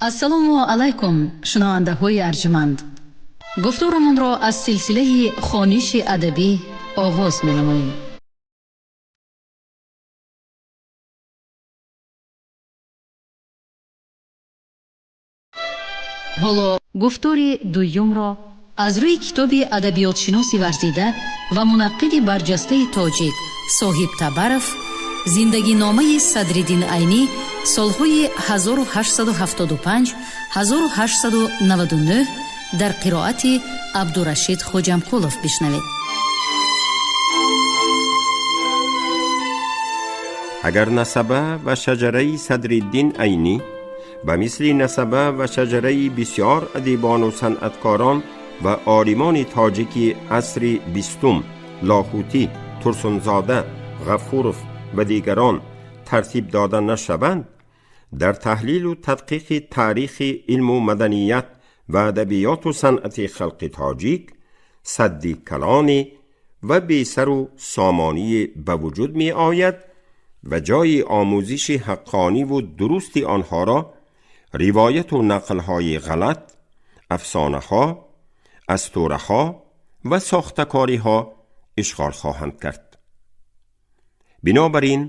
Ассалому алайкум, шунавандаҳои арҷманд. Гуфторамонро аз силсилаи хониши адабӣ оғоз менамоем. Ҳоло гуфтори дуюмро аз рӯи китоби адабиётшиноси варзида ва мунаққиди барҷастаи тоҷик Соҳиб Табаров «Зиндагиномаи Садриддин Айнӣ солҳои 1875-1899» дар қироати Абдурашид Хоҷамкулов бишнавед. Агар насаба ва шаҷараи Садриддин Айнӣ ба мисли насаба ва шаҷараи бисёр адибону санъаткорон ва олимони тоҷики асри бистум, Лоҳутӣ, Турсунзода, Ғафуров ва дигарон тартиб дода нашаванд, дар таҳлилу тадқиқи таърихи илму маданият ва адабиёту санъати халқи тоҷик садди калоне ва бесару сомоние ба вуҷуд меояд ва ҷои омӯзиши ҳаққониву дурусти онҳоро ривояту нақлҳои ғалат, афсонаҳо, астураҳо ва сохтакориҳо ишғол хоҳанд кард. Бинобар ин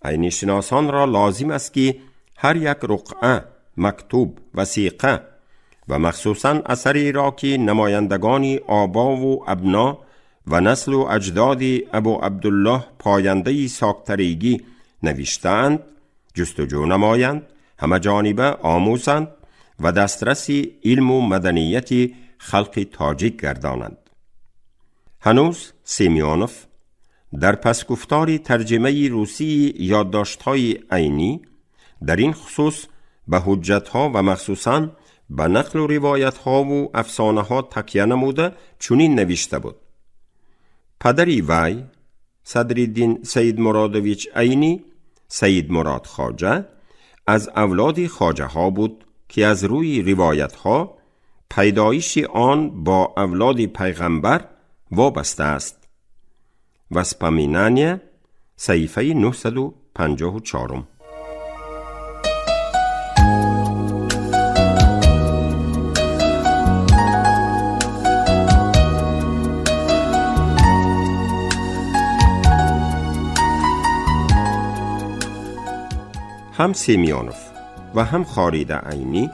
айнишиносонро лозим аст, ки ҳар як руқъа, мактуб, васиқа ва махсусан асареро, ки намояндагони обову абно ва наслу аҷдоди Абу Абдуллоҳ Пояндаи Соктаригӣ навиштаанд, ҷустуҷӯ намоянд, ҳамаҷониба омӯзанд ва дастраси илму маданияти халқи тоҷик гардонанд. Ҳанӯз Семёнов дар пасгуфтори тарҷимаи русии ёддоштҳои Айнӣ дар ин хусус ба ҳуҷҷатҳо ва махсусан ба нақлу ривоятҳову афсонаҳо такя намуда чунин навишта буд: падари вай Садриддин Саидмуродович Айнӣ, Саидмурод Хоҷа, аз авлоди хоҷаҳо буд, ки аз рӯи ривоятҳо пайдоиши он бо авлоди пайғамбар вобаста аст. Воспоминания, саҳифаи 954. Ҳам Семёнов ва ҳам Хорида Айнӣ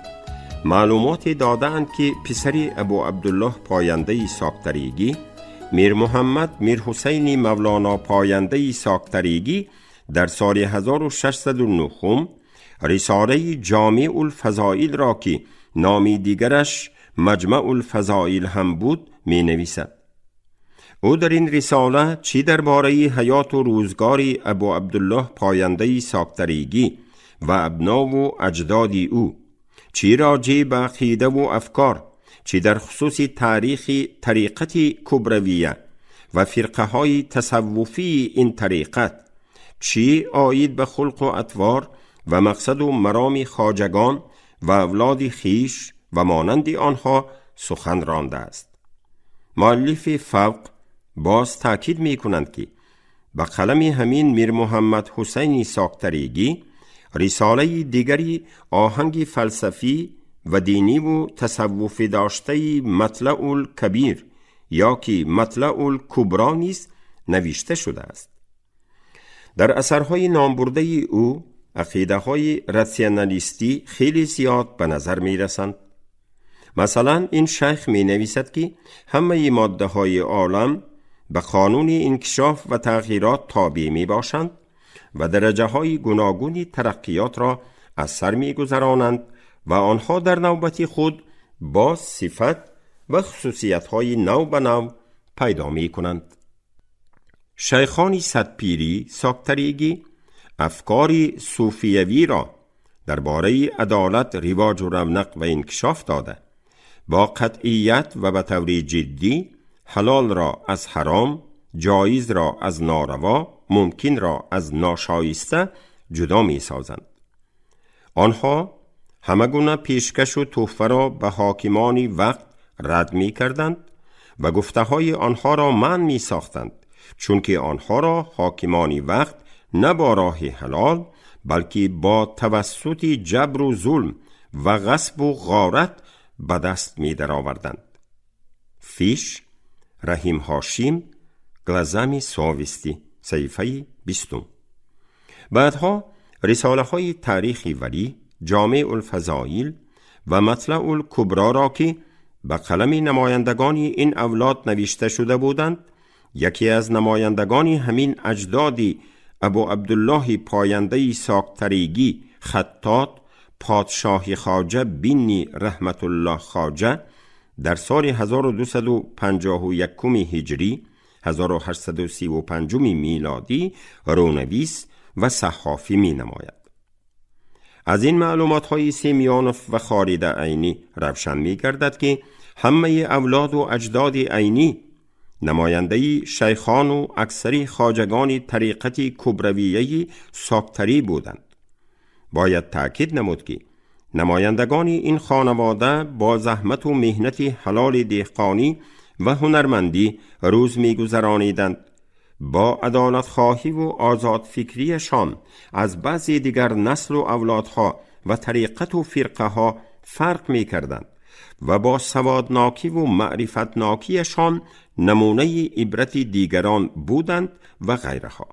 маълумоте додаанд, ки писари Абу Абдуллоҳ Пояндаи Соктаригӣ, Мирмуҳаммад Мирҳусайни Мавлоно Пояндаи Соктаригӣ, дар соли 1609 рисолаи Ҷомеъулфазоилро, ки номи дигараш Маҷмаъулфазоил ҳам буд, менависад. Ӯ дар ин рисола чӣ дар бораи ҳаёту рӯзгори Абу Абдуллоҳ Пояндаи Соктаригӣ ва абнову аҷдоди ӯ, чӣ роҷеъ ба ақидаву афкор, чӣ дар хусуси таърихи тариқати кубравия ва фирқаҳои тасаввуфии ин тариқат, чӣ оид ба хулқу атвор ва мақсаду мароми хоҷагон ва авлоди хиш ва монанди онҳо сухан рондааст. Муаллифи фавқ боз таъкид мекунанд, ки ба қалами ҳамин Мирмуҳаммад Ҳусайни Соктаригӣ рисолаи дигари оҳанги фалсафӣ ва диниву тасаввуфӣ доштаи Матлаул Кабир ё ки Матлаул Кубро низ навишта шудааст. Дар асарҳои номбурдаи ӯ ақидаҳои ратсионалистӣ хеле зиёд ба назар мерасанд. Масалан, ин шайх менависад, ки ҳамаи моддаҳои олам ба қонуни инкишоф ва тағйирот тобеъ мебошанд ва дараҷаҳои гуногуни тараққиётро аз сар мегузаронанд ва онҳо дар навбати худ боз сифат ва хусусиятҳои нав ба нав пайдо мекунанд. Шайхони садпирӣ соктаригӣ афкори суфиявиро дар бораи адолат ривоҷу равнақ ва инкишоф дода, бо қатъият ва ба таври ҷиддӣ ҳалолро аз ҳаром, ҷоизро аз нораво, мумкинро аз ношоиста ҷудо месозанд. Онҳо ҳама гуна пешкашу тӯҳфаро ба ҳокимони вақт рад мекарданд ва гуфтаҳои онҳоро манъ месохтанд, чунки онҳоро ҳокимони вақт на бо роҳи ҳалол, балки бо тавассути ҷабру зулм و غصب و غارت به دست می درآوردند. فیش رحیم هاشیم Глазами совести صحیفه 20. بعدها رساله های تاریخی ولی، جامع الفضائل و مطلع الکبرا را که به قلم نمایندگان این اولاد نوشته شده بودند، یکی از نمایندگان همین اجدادی ابو عبدالله پاینده ساکتریگی خطاط پادشاهی خواجه بینی رحمت الله خواجه در سال 1251 هجری 1835 میلادی رونویس و صحافی می نماید. از این معلومات های سیمیانوف و خالد عینی روشن می گردد که همه اولاد و اجداد عینی نماینده شیخان و اکثری خواجگان طریقت کبرویه ساکتری بودند. باید تأکید نمود که نمایندگان این خانواده با زحمت و مهنت حلال دهقانی و هنرمندی روز می‌گذرانیدند. با عدالت خواهی و آزاد فکریشان از بعضی دیگر نسل و اولادها و طریقت و فرقه ها فرق می کردند و با سوادناکی و معرفتناکیشان نمونه عبرت دیگران بودند و غیرها.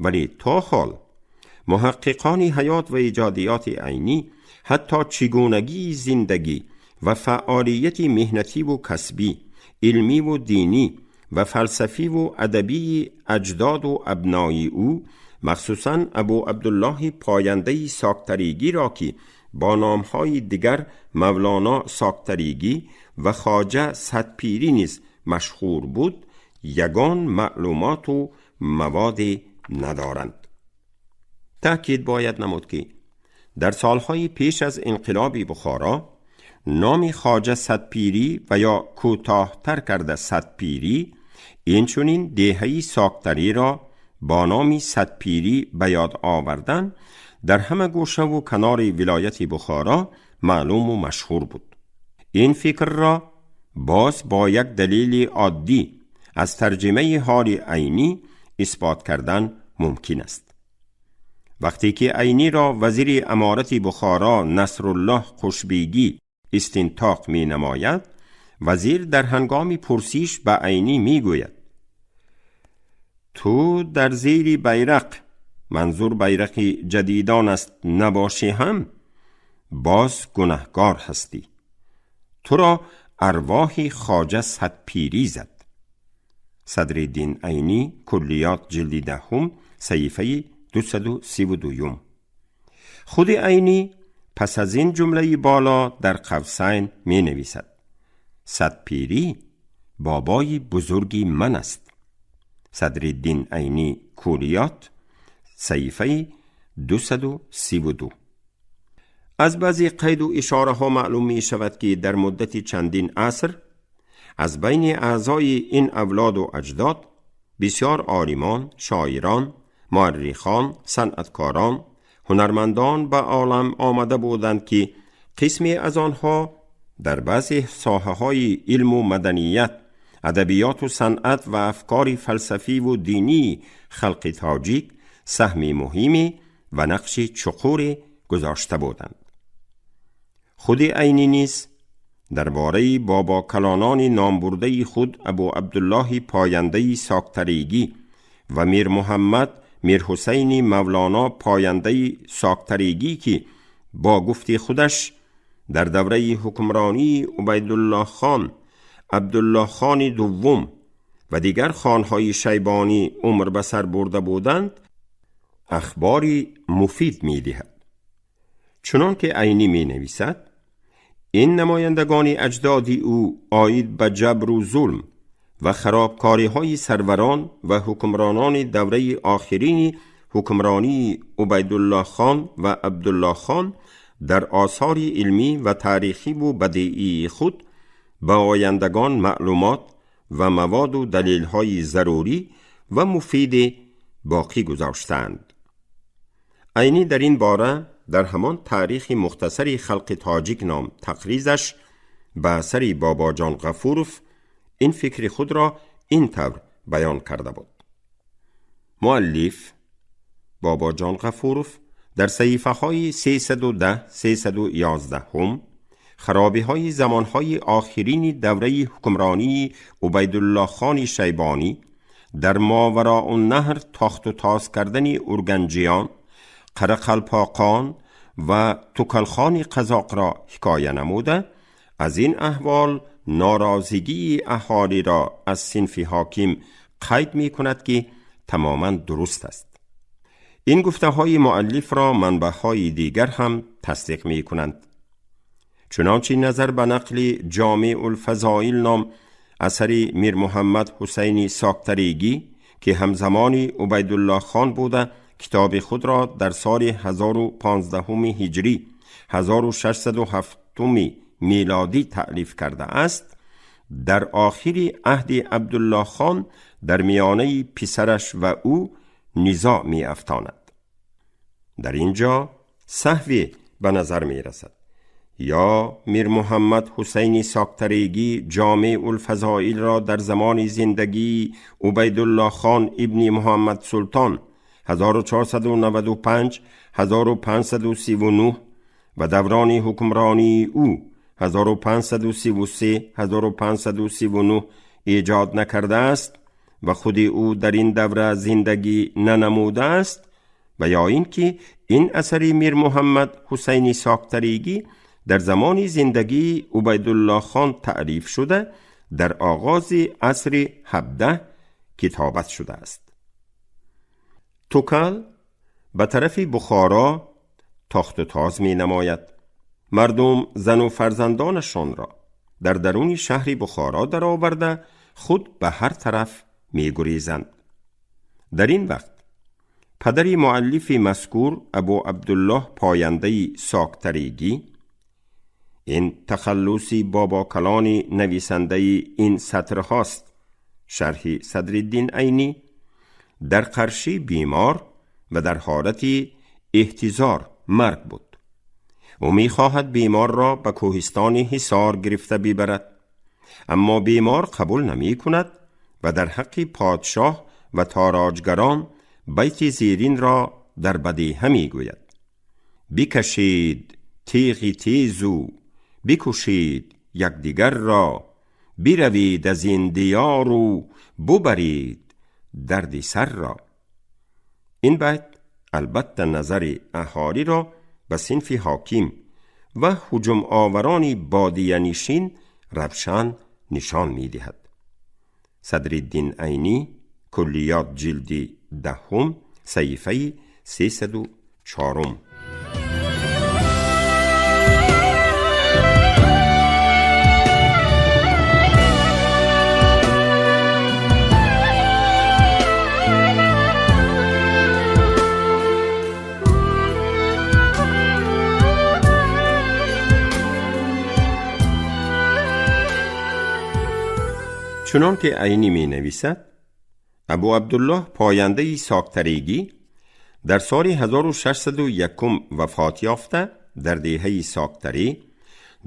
ولی تا حال محققان حیات و ایجادیات عینی حتی چگونگی زندگی و فعالیت مهنتی و کسبی، علمی و دینی و فلسفی و ادبی اجداد و ابنای او، مخصوصاً ابو عبدالله پاینده ساکتریگی را که با نامهای دیگر مولانا ساکتریگی و خواجه صدپیری نیز مشهور بود، یگان معلومات و مواد ندارند. تأکید باید نمود که در سالهای پیش از انقلاب بخارا نام خواجه صدپیری و یا کوتاه‌تر کرده صدپیری، اینچنین دهه‌ی ساکتری را با نام صدپیری به یاد آوردن در همه گوشه و کنار ولایت بخارا معلوم و مشهور بود. این فکر را باز با یک دلیل عادی از ترجمه حال عینی اثبات کردن ممکن است. وقتی که عینی را وزیر امارت بخارا نصرالله قشبیگی استنطاق می نماید، وزیر در هنگام پرسش به عینی می گوید: تو در زیر بیرق، منظور بیرق جدیدان است، نباشی هم باز گنهگار هستی. تو را ارواح خواجه صدپیری زد. صدرالدین عینی، کلیات جلد 10 صحیفه 232. خود عینی پس از این جمله بالا در قوسین می نویسد: صدپیری بابای بزرگی من است. صدرالدین عینی، کلیات صحیفه 232. از بعضی قید و اشاره ها معلوم می شود که در مدت چندین عصر از بین اعضای این اولاد و اجداد بسیار عالمان، شاعران، مورخان، صنعتکاران، هنرمندان به عالم آمده بودند که قسمی از آنها در بعضی ساحه های علم و مدنیت، ادبیات و صنعت و افکار فلسفی و دینی خلق تاجیک سهم مهمی و نقش چقور گذاشته بودند. خود عینی نیز درباره بابا کلانان نامبرده خود ابو عبدالله پاینده ساکتریگی و میر محمد میر حسین مولانا پاینده ساکتریگی که با گفت خودش در دوره حکمرانی عبیدالله خان، عبدالله خان دوم و دیگر خانهای شیبانی عمر به سر برده بودند، اخباری مفید می دهد. چنان که عینی می نویسد، این نمایندگان اجدادی او عاید به جبر و ظلم و خرابکاری های سروران و حکمرانان دوره آخرین حکمرانی عبیدالله خان و عبدالله خان در آثار علمی و تاریخی و بدیعی خود به آیندگان معلومات و مواد و دلیل های ضروری و مفید باقی گذاشتند. عینی در این باره در همان تاریخ مختصر خلق تاجیک نام تقریزش به اثر بابا جان غفوروف این فکر خود را این طور بیان کرده بود. مؤلف بابا جان غفوروف дар саҳифаҳои 310 311 харобиҳои замонҳои охирини давраи ҳукмронии Убайдуллоҳ хони Шайбонӣ дар Мовароуннаҳр тохту тоз кардани урганҷиён, Қарақалпоқон ва Тукалхони қазоқро ҳикоя намуда, аз ин аҳвол норозигии аҳолиро аз синфи ҳоким қайд мекунад, ки тамоман дуруст аст. Ин гуфтаҳои муаллифро манбаъҳои дигар ҳам тасдиқ мекунанд. Чунончи назар ба нақли Ҷомеъулфазоил ном асари Мир Муҳаммад Ҳусайни Соктарегӣ, ки ҳамзамони Убайдуллоҳ хон буда, китоби худро дар соли 1015 ҳиҷрӣ 1607 милодӣ таълиф кардааст, дар охири аҳди Абдуллоҳ хон дар миёнаи писараш ва ӯ низоъ меафтонад. Дар ин ҷо саҳве ба назар мерасад. Ё Мир Муҳаммад Ҳусайни Соктарегӣ Ҷомеъулфазоилро дар замони зиндагии Убайдуллоҳ хон ибни Муҳаммад Султон 1495 1539 ва даврони ҳукмронии ӯ 1533 1539 эҷод накардааст ва худи ӯ дар ин давра зиндагӣ нанамудааст, ва ё ин ки ин асари Мир Муҳаммад Ҳусайни Соктарегӣ дар замони зиндагии Убайдуллоҳ хон таълиф шуда, дар оғози асри 17 китобат шудааст. Тукал ба тарафи Бухоро тохту тоз менамояд. Мардум зану фарзандонашонро дар даруни шаҳри Бухоро дароварда, худ ба ҳар тараф мегурезанд. Дар ин вақт падари муаллифи мазкур Абу Абдуллоҳ пояндаи Соктарегӣ, ин тахаллуси бобокалони нависандаи ин сатрҳост, шарҳи Садриддин Айнӣ, дар қаршӣ бемор ва дар ҳолати эҳтизор марг буд. Ӯ мехоҳад беморро ба кӯҳистони Ҳисор гирифта бибарад, аммо бемор қабул намекунад ва дар ҳаққи подшоҳ ва тороҷгарон байти зеринро дар бадеҳа мегӯяд: бикашед теғи тезу бикушед якдигарро, биравед аз ин диёру бубаред дарди сарро. Ин байт албатта назари аҳолиро ба синфи ҳоким ва ҳуҷумоварони бодиянишин равшан нишон медиҳад. Садриддин Айнӣ, Куллиёт, ҷилди 10, саҳифаи 304. Чунон ки Айнӣ менависад, Абу Абдуллоҳ пояндаи Соктарегӣ дар соли 1601 вафот ёфта, дар деҳаи Соктарӣ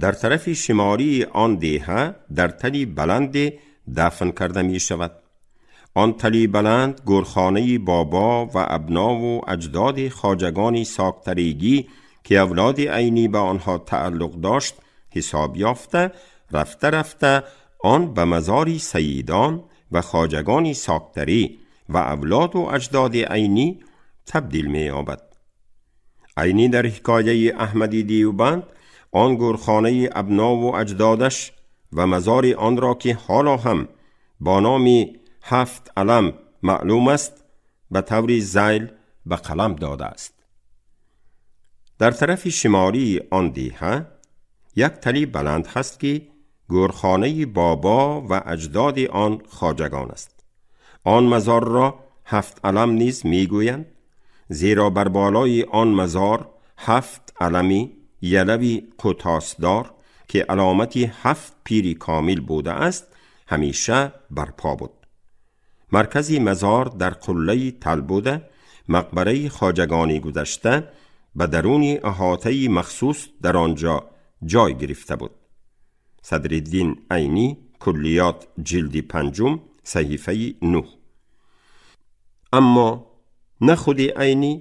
дар тарафи шимолии он деҳа дар тали баланде дафн карда мешавад. Он тали баланд гӯрхонаи бобо ва абнову аҷдоди хоҷагони Соктарегӣ, ки авлоди Айнӣ ба онҳо тааллуқ дошт, ҳисоб ёфта, рафта рафта он ба мазори саидон ва хоҷагони Соктарӣ ва авлоду аҷдоди Айнӣ табдил меёбад. Айнӣ дар ҳикояи Аҳмади Диюбанд он гӯрхонаи абнову аҷдодаш ва мазори онро, ки ҳоло ҳам бо номи ҳафт алам маълум аст, ба таври зайл ба қалам додааст. Дар тарафи шимолии он деҳа як тали баланд ҳаст, ки гӯрхонаи бобо ва аҷдоди он хоҷагон аст. Он мазорро ҳафт алам низ мегӯянд, зеро бар болои он мазор ҳафт алами ялави қутосдор, ки аломати ҳафт пири комил будааст, ҳамеша барпо буд. Маркази мазор дар қуллаи тал буда, мақбараи хоҷагони гузашта ба даруни аҳотаи махсус дар он ҷо ҷой гирифта буд. Садриддин Айнӣ, Куллиёт, ҷилди 5, саҳифаи 9. Аммо на худи Айнӣ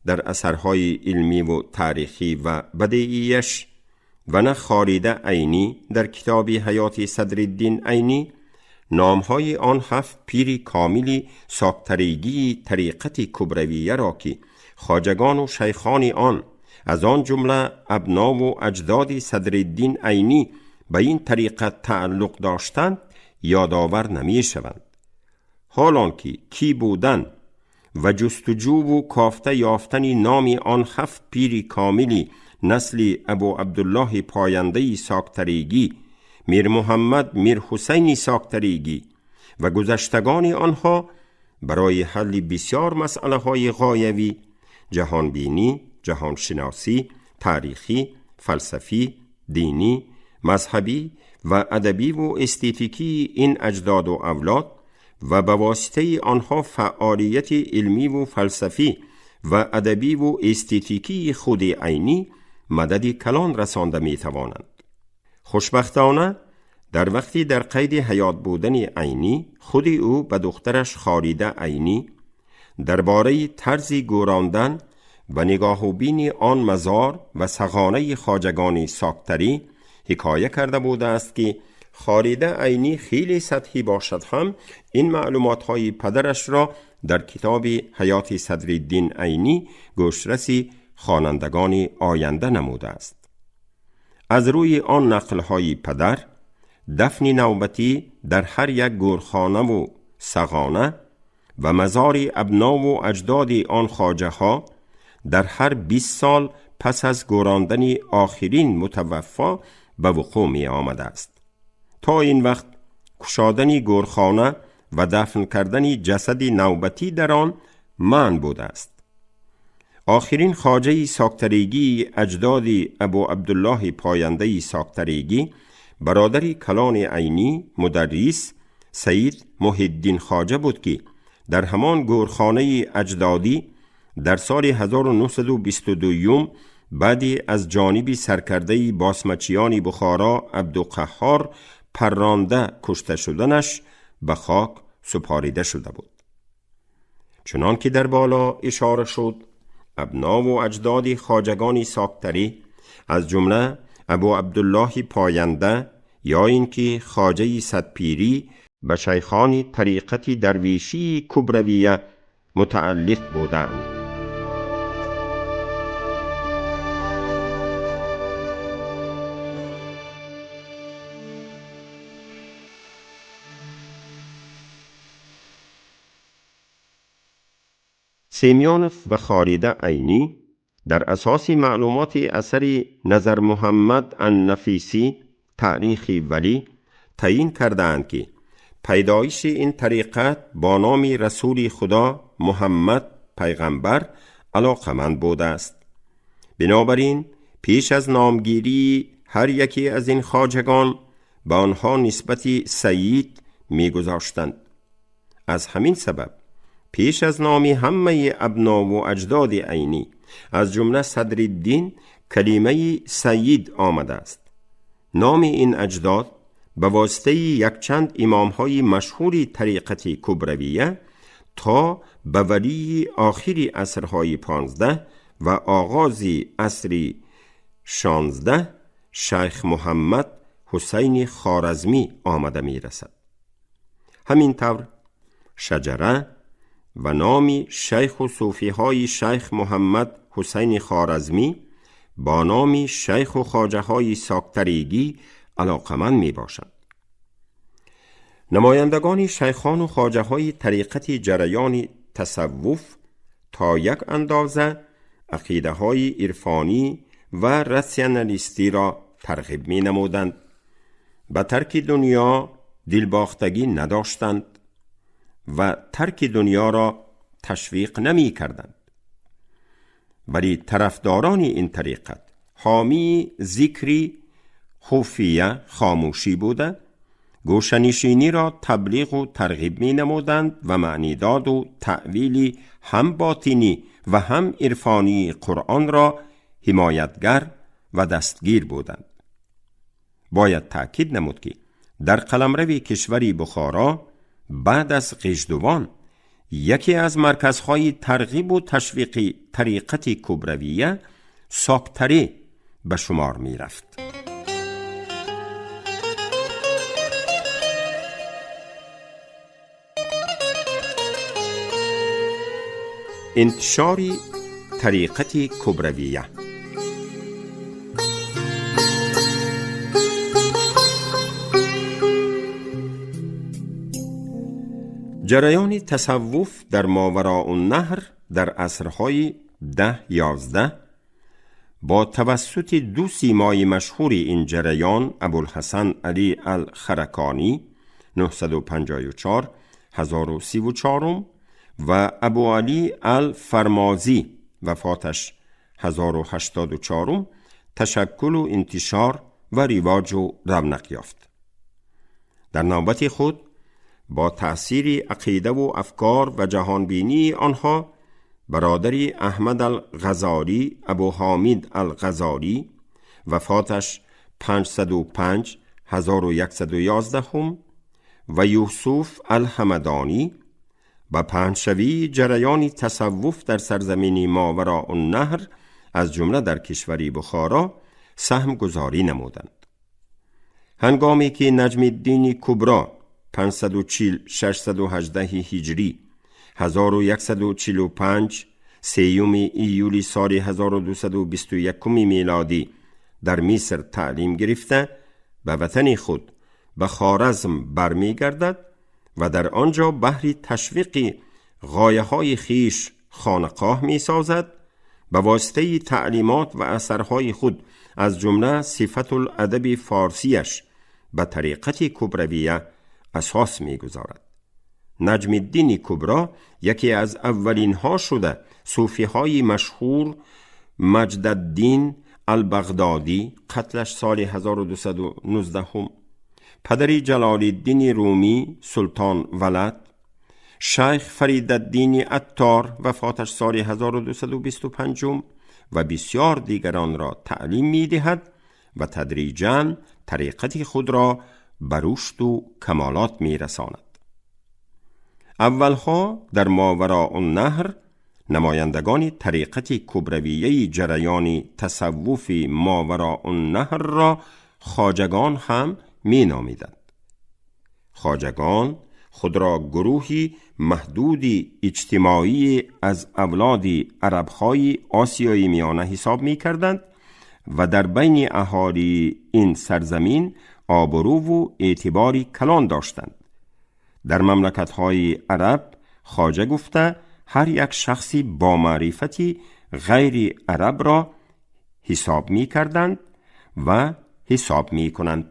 дар асарҳои илмиву таърихӣ ва бадеияш ва на Хорида Айнӣ дар китоби ҳаёти Садриддин Айнӣ номҳои он ҳафт пири комили соктаригии тариқати кубравияро, ки хоҷагону шайхони он аз он ҷумла абнову аҷдоди Садриддин Айнӣ ба ин тариқат тааллуқ доштанд, ёдовар намешаванд. Ҳолон ки кӣ будан ва ҷустуҷӯву кофта ёфтани номи он ҳафт пири комили насли Абу Абдуллоҳи пояндаи соктаригӣ, Мирмуҳаммад Мирҳусайни соктаригӣ ва гузаштагони онҳо барои ҳалли бисёр масъалаҳои ғоявӣ, ҷаҳонбинӣ, ҷаҳоншиносӣ, таърихӣ, фалсафӣ, динӣ, мазҳабӣ ва адабиву эстетикии ин аҷдоду авлод ва ба воситаи онҳо фаъолияти илмиву фалсафӣ ва адабиву эстетикии худи Айнӣ мадади калон расонда метавонанд. Хушбахтона, дар вақти дар қайди ҳаёт будани Айнӣ, худи ӯ ба духтараш Хорида Айнӣ дар бораи тарзи гӯрондан ва нигоҳубини он мазор ва сағонаи хоҷагони соктарӣ ҳикоя карда будааст, ки Хорида Айнӣ хеле сатҳӣ бошад ҳам, ин маълумотҳои падарашро дар китоби ҳаёти Садриддин Айнӣ гӯшраси хонандагони оянда намудааст. Аз рӯи он нақлҳои падар, дафни навбатӣ дар ҳар як гӯрхонаву сағона ва мазори абнову аҷдоди он хоҷаҳо дар ҳар 20 сол пас аз гӯрондани охирин мутаваффо ба вуқӯъ меомадааст. То ин вақт кушодани гӯрхона ва дафн кардани ҷасади навбатӣ дар он манъ будааст. Охирин хоҷаи соктаригии аҷдоди Абу Абдуллоҳи пояндаи соктаригӣ бародари калони Айнӣ, мударрис Саид Муҳиддин хоҷа буд, ки дар ҳамон гӯрхонаи аҷдодӣ дар соли 1922 баъди аз ҷониби саркардаи босмачиёни Бухоро Абдуқаҳҳор парронда кушта шуданаш ба хок супорида шуда буд. Чунон ки дар боло ишора шуд, абнову аҷдоди хоҷагони соктарӣ, аз ҷумла Абу Абдуллоҳи поянда ё ин ки хоҷаи садпирӣ, ба шайхони тариқати дарвешии кубравия мутааллиқ буданд. Семёнов ва Хорида Айнӣ дар асоси маълумоти асари Назар Муҳаммад Аннафисӣ «Таърихи валӣ» таъйин кардаанд, ки пайдоиши ин тариқат бо номи расули Худо Муҳаммад пайғамбар алоқаманд будааст. Бинобар ин, пеш аз номгирии ҳар яке аз ин хоҷагон ба онҳо нисбати сайид мегузоштанд. Аз ҳамин сабаб пеш аз номи ҳамаи абнову аҷдоди Айнӣ, аз ҷумла Садриддин, калимаи сайид омадааст. Номи ин аҷдод ба воситаи якчанд имомҳои машҳури тариқати кубравия то ба валии охири асрҳои 15 ва оғози асри 16, шайх Муҳаммад Ҳусайни Хоразмӣ, омада мерасад. Ҳамин тавр, шаҷара ва номи шайху суфиҳои шайх Муҳаммад Ҳусайни Хоразмӣ бо номи шайху хоҷаҳои соктаригӣ алоқаманд мебошанд. Намояндагони шайхону хоҷаҳои тариқати ҷараёни тасаввуф то як андоза ақидаҳои ирфонӣ ва ратсионалистиро тарғиб менамуданд, ба тарки дунё дилбохтагӣ надоштанд ва тарки дунёро ташвиқ намекарданд. Вале тарафдорони ин тариқат ҳомии зикри хуфия, хомӯшӣ буда, гӯшанишиниро таблиғу тарғиб менамуданд ва маънидоду таъвили ҳам ботинӣ ва ҳам ирфонии Қуръонро ҳимоятгар ва дастгир буданд. Бояд таъкид намуд, ки дар қаламрави кишвари Бухоро баъд аз Ғиждувон Яке аз марказҳои тарғибу ташвиқи тариқати кубравия Соктарӣ ба шумор мерафт. Интишори тариқати кубравия. Ҷараёни тасаввуф дар Мовароуннаҳр дар асрҳои 10-11 бо тавассути ду симои машҳури ин ҷараён Абулҳасан Алӣ ал-Хараконӣ 954 1034 ва Абуалӣ ал-Фармозӣ вафоташ 1084 ташаккулу интишор ва ривоҷу равнақ ёфт. Дар навбати худ бо таъсири ақидаву афкор ва ҷаҳонбинии онҳо бародари Аҳмад ал-Ғазолӣ Абу Ҳомид ал-Ғазолӣ вафоташ 505 1111 ва Юсуф ал-Ҳамадонӣ ба паҳншавии ҷараёни тасаввуф дар сарзамини Мовароуннаҳр аз ҷумла дар кишвари Бухоро саҳмгузорӣ намуданд. Ҳангоме ки Наҷмиддини Кубро 540-618 ҳиҷрӣ 1145 3 июли соли 1221 милодӣ дар Миср таълим гирифта ба ватани худ ба Хоразм бармегардад ва дар он ҷо баҳри ташвиқи ғояҳои хиш хонақоҳ месозад, ба воситаи таълимот ва асарҳои худ аз ҷумла Сифатуладаби форсияш ба тариқати кубравия асос мегузорад. Наҷмиддини Кубро яке аз аввалинҳо шуда сӯфиҳои машҳур Маҷдаддин албағдодӣ қатлаш соли 1219, падари Ҷалолиддини Румӣ Султон Валад, шайх Фаридаддини Аттор вафоташ соли 1225 ва бисёр дигаронро таълим медиҳад ва тадриҷан тариқати худро ба рушду камолот мерасонад. Аввалҳо дар Мовароуннаҳр намояндагони тариқати кубравияи ҷараёни тасаввуфи Мовароуннаҳрро хоҷагон ҳам меномиданд. Хоҷагон худро гурӯҳи маҳдуди иҷтимоӣ аз авлоди арабҳои осиёи миёна ҳисоб мекарданд ва дар байни аҳолии ин сарзамин обрӯву эътибори калон доштанд. Дар мамлакатҳои араб хоҷа гуфта ҳар як шахси бо маърифати ғайри арабро ҳисоб мекарданд ва ҳисоб мекунанд.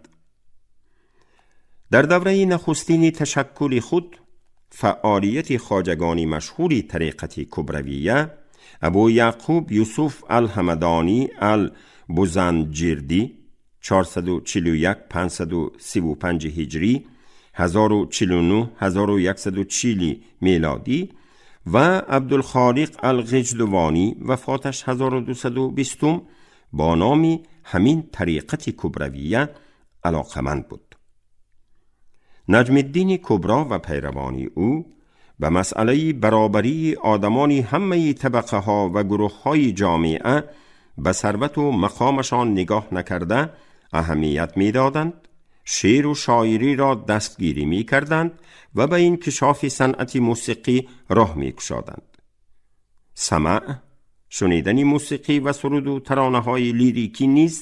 Дар давраи нахустини ташаккули худ фаъолияти хоҷагони машҳури тариқати кубравия Абу Яъқуб Юсуф ал-Ҳамадонӣ ал-Бузанҷирдӣ 441-535 ҳиҷрӣ 1049-1140 мелодӣ ва Абдулхолиқ ал-Ғиҷдувонӣ вафоташ 1220 бо номи ҳамин тариқати кубравия алоқаманд буд. Наҷмиддини Кубро ва пайравони ӯ ба масъалаи баробарии одамони ҳамаи табақаҳо ва гурӯҳҳои ҷомеа ба сарвату мақомашон нигоҳ накарда аҳамият медоданд, шеъру шоириро дастгирӣ мекарданд ва ба инкишофи санъати мусиқӣ роҳ мекушоданд. Самаъ, шунидани мусиқӣ ва суруду таронаҳои лирикӣ низ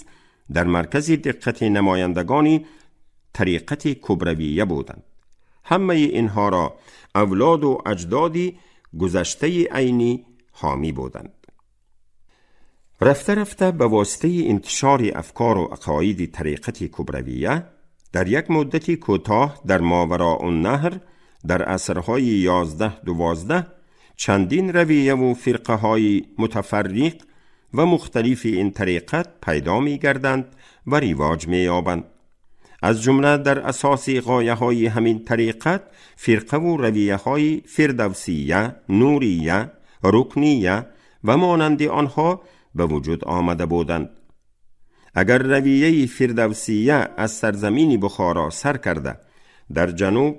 дар маркази диққати намояндагони тариқати кубравия буданд. Ҳамаи инҳоро авлоду аҷдоди гузаштаи айнӣ ҳомӣ буданд. Рафта рафта ба воситаи интишори афкору ақоиди тариқати кубравия дар як муддати кӯтоҳ дар Мовароуннаҳр дар асрҳои 11-12 чандин равияву фирқаҳои мутафарриқ ва мухталифи ин тариқат пайдо мегарданд ва ривоҷ меёбанд. Аз ҷумла дар асоси ғояҳои ҳамин тариқат фирқаву равияҳои фирдавсия, нурия, рукния ва монанди онҳо ба вуҷуд омада буданд. Агар равияи фирдавсия аз сарзамини Бухоро сар карда дар ҷануб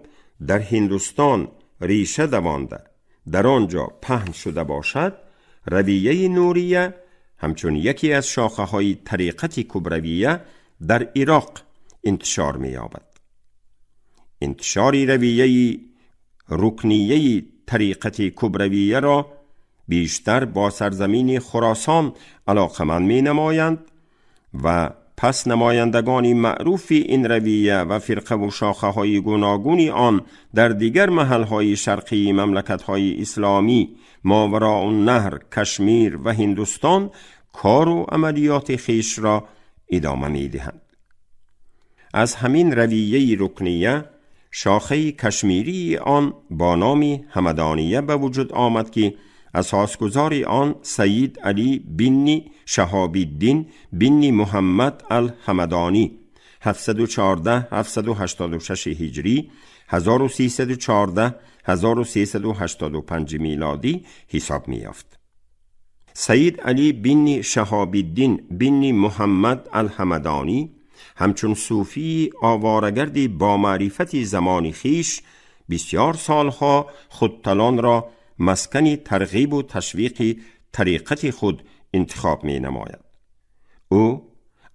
дар Ҳиндустон риша давонда дар он ҷо паҳн шуда бошад, равияи нурия ҳамчун яке аз шохаҳои тариқати кубравия дар Ироқ интишор меёбад. Интишори равияи рукнияи тариқати кубравияро бештар бо сарзамини Хуросон алоқаманд менамоянд ва пас намояндагони маъруфи ин равия ва фирқаву шохаҳои гуногуни он дар дигар маҳалҳои шарқии мамлакатҳои исломӣ, Мовароуннаҳр, Кашмир ва Ҳиндустон кору амалиёти хешро идома медиҳанд. Аз ҳамин равияи рукния шохаи кашмирии он бо номи Ҳамадония ба вуҷуд омад, ки асосгузори он Саид Алӣ бинни Шаҳобиддин бинни Муҳаммад ал-Ҳамадонӣ 714-786 ҳиҷрӣ, 1314-1385 милодӣ ҳисоб меёфт. Саид Алӣ бинни Шаҳобиддин бинни Муҳаммад ал-Ҳамадонӣ ҳамчун сӯфии оворагарди бо маърифати замони хиш бисёр солҳо худталонро маскани тарғибу ташвиқи тариқати худ интихоб менамояд. Ӯ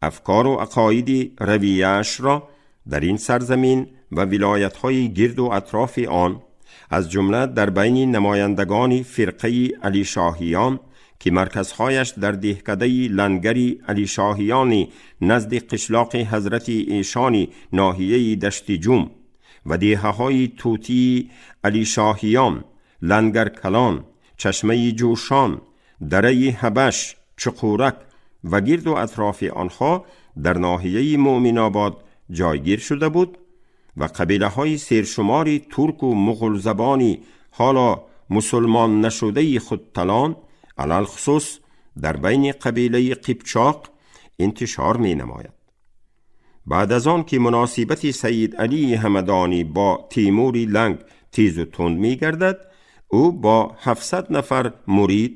афкору ақоиди равияашро дар ин сарзамин ва вилоятҳои гирду атрофи он, аз ҷумла дар байни намояндагони фирқаи Алишоҳиён, ки марказҳояш дар деҳкадаи Лангари Алишоҳиёни назди қишлоқи Ҳазрати Эшони ноҳияи Даштиҷум ва деҳаҳои Тутии Алишоҳиён, Лангаркалон, Чашмаи Ҷӯшон, дараи Ҳабаш, Чуқурак ва гирду атрофи онҳо дар ноҳияи Муъминобод ҷойгир шуда буд ва қабилаҳои сершумори турку муғулзабони ҳоло мусулмон нашудаи худталон, алалхусус дар байни қабилаи Қипчоқ интишор менамояд. Баъд аз он ки муносибати Саид Алии Ҳамадонӣ бо Тимури Ланг тезу тунд мегардад, ӯ бо 700 нафар мурид,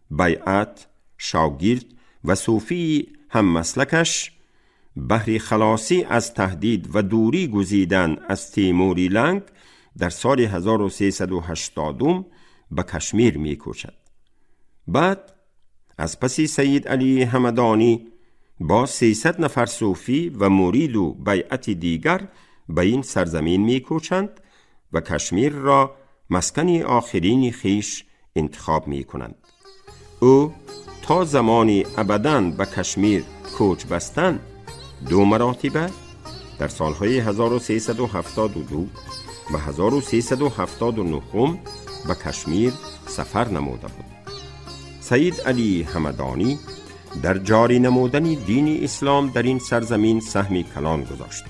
байъат, шогирд ва сӯфии ҳаммаслакаш баҳри халосӣ аз таҳдид ва дурӣ гузидан аз Тимури Ланг дар соли 1380 ба Кашмир мекӯчад. Баъд аз паси Саид Алии Ҳамадонӣ бо 300 нафар сӯфӣ ва муриду байъати дигар ба ин сарзамин мекӯчанд ва Кашмирро маскани охирини хиш интихоб мекунанд. Ӯ то замони абадан ба Кашмир кӯч бастан ду маротиба дар солҳои 1372 ва 1379 ба Кашмир сафар намуда буд. Саид Алии Ҳамадонӣ дар ҷорӣ намудани дини ислом дар ин сарзамин саҳми калон гузошт.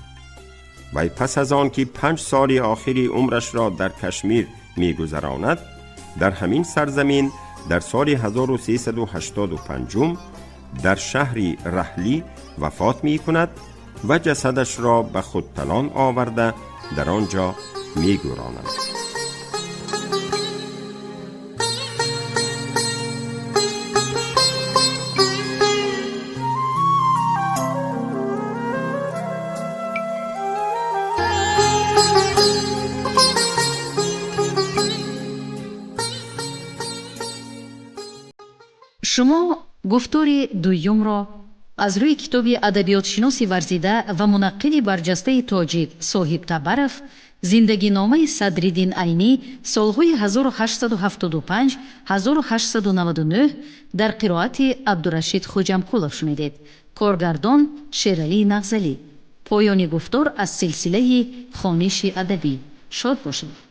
Вай пас аз он ки 5 соли охири умрашро дар Кашмир мегузаронад, дар ҳамин сарзамин дар соли 1385 дар шаҳри Раҳлӣ вафот мекунад ва ҷасадашро ба худталон оварда дар он ҷо мегӯронанд. Шумо гуфтори дуюмро аз рӯи китоби адабиётшиноси варзида ва мунаққиди барҷастаи тоҷик Соҳиб Табаров «Зиндагиномаи Садриддин Айнӣ солҳои 1875-1899» дар қироати Абдурашид Хуҷамкулов шунидед. Коргардон Шералӣ Нағзалӣ. Поёни гуфтор аз силсилаи хониши адабӣ. Шод бошед.